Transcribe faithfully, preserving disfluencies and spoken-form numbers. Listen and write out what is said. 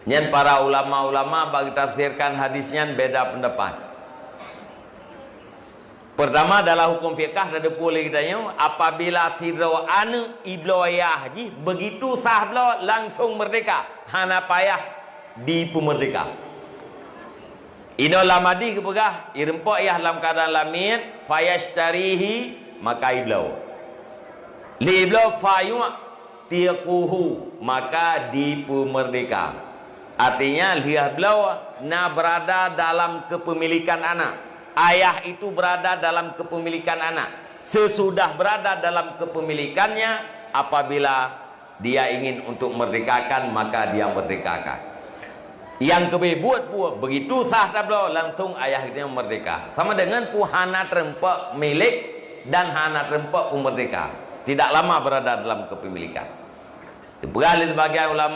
Nyan para ulama-ulama bak geutafsirkan hadis nyan beda pendapat. Pertama, dalam hukum fikah teudeupue lé geutanyoe, apabila sidroe aneuk ibloe ayah jih, begitu sah bloe langsung merdeka, hana payah dipeumerdeka. Inoe lam hadis geupeugah, ireumpok ayah lam keuadaan lamiet, fayashtarihi, maka ibloe. Lé ibloe, fayu'tiquhu, maka dipeumerdeka. Artinya, lheueh bloe na berada dalam kepemilikan anak. Ayah itu berada dalam kepemilikan anak. Sesudah berada dalam kepemilikannya, apabila dia ingin untuk merdekakan, maka dia merdekakan. Nyang keubeh buet-buet, begitu sah tabloe, langsung ayah geutanyoe merdeka. Sama dengan peue hana teureumpak milék dan hana teureumpak peumerdeka. Tidak lama berada dalam kepemilikan. Dipeugah lé sebagian ulama,